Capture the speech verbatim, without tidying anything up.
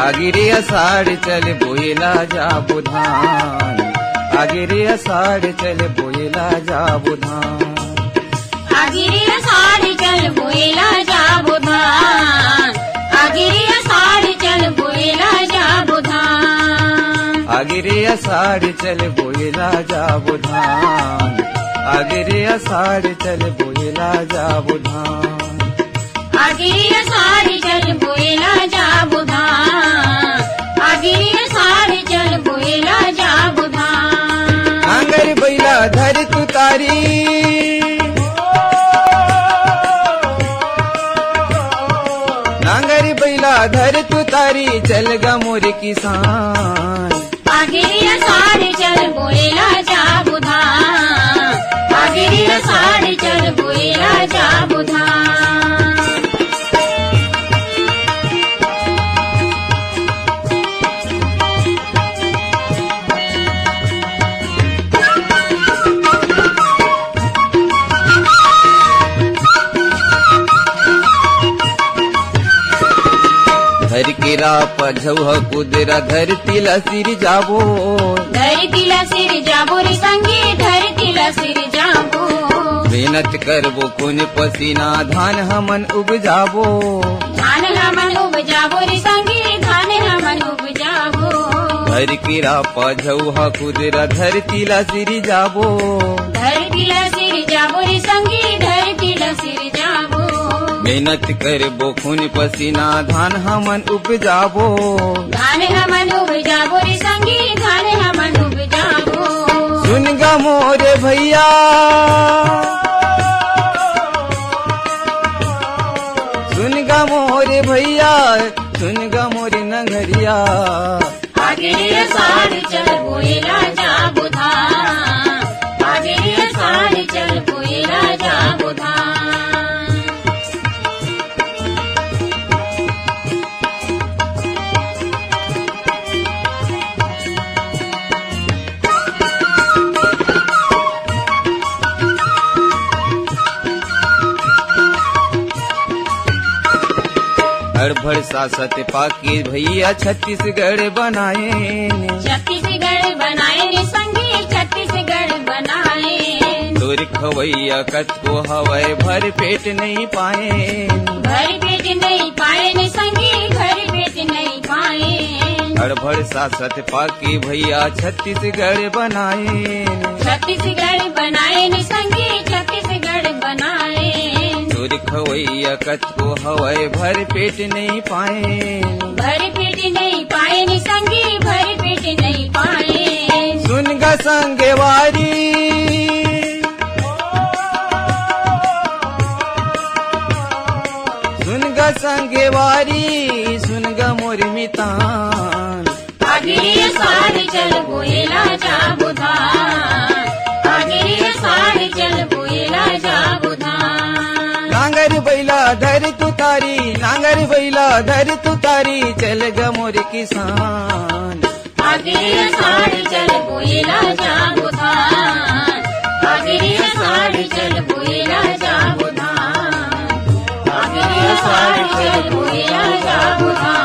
आगे रे आषाढ़ चल बोएला जाबो धान, आगे रे आषाढ़ चल बोएला जाबो धान। आगे रे आषाढ़ चल बोएला जाबो धान, आगे रे आषाढ़ चल बोएला जाबो धान। आगे रे आषाढ़ चल बोएला जाबो धान, आगे रे आषाढ़ चल बोएला जाबो धान। आगे रे आषाढ़ चल बोएला जाबो धान, आगे रे आषाढ़ चल बोएला जाबो धान। नांगर बइला धर तुतारी, नांगर बइला धर तुतारी, चल गा मोर किसान। आगे रे आषाढ़ चल बोएला जाबो धान, आगे रे आषाढ़ चल बोएला जाबो धान। धर के रापा झउहा कुदरा धरती ला सिरजाबो। धरती ला सिरजाबो रे संगी, धरती ला सिरजाबो। मेहनत करबो खून पसीना धान हमन उपजाबो। धान हमन उपजाबो रे संगी, धान हमन उपजाबो। धर के रापा झउहा कुदरा धरती ला सिरजाबो। धरती ला सिरजाबो रे संगी, धरती ला सिरजाबो। मेहनत करबो खून पसीना धान हमन उपजाबो। धान हमन उपजाबो रे संगी, धान हमन उपजाबो। सुन गा मोरे भइया, सुन गा मोरे भइया, सुन गा मोरे नंगरिया। आगे रे आषाढ़ चल बोएला जाबो धान, आगे रे आषाढ़ चल बोएला जाबो धान। अड़भड़ सासत पाके भइया छत्तीसगढ़ बनाएन। छत्तीसगढ़ बनाएन संगी, छत्तीसगढ़ बनाएन। तोर खवइया कतको हवय, भर पेट नइ पाएन। भर पेट नइ पाएन संगी, भर पेट नइ पाएन। अड़भड़ सासत पाके भइया छत्तीसगढ़ बनाएन। छत्तीसगढ़ बनाएन संगी, छत्तीसगढ़ बनाएन। तोर खवइया कतको हवय, भर पेट नइ पाएन। भर पेट नइ पाएन संगी, भर पेट नइ पाएन। सुन गा संगवारी, सुन गा संगवारी, सुन गा मोर मितान। आगे रे आषाढ़ चल बोएला जाबो धान, आगे रे आषाढ़ चल बोएला जाबो धान। नांगर बइला धर तुतारी, नांगर बइला धर तुतारी, चल गा मोर किसान। आगे रे आषाढ़ चल बोएला जाबो धान, आगे रे आषाढ़ चल बोएला जाबो धान, आगे रे आषाढ़ चल बोएला जाबो धान।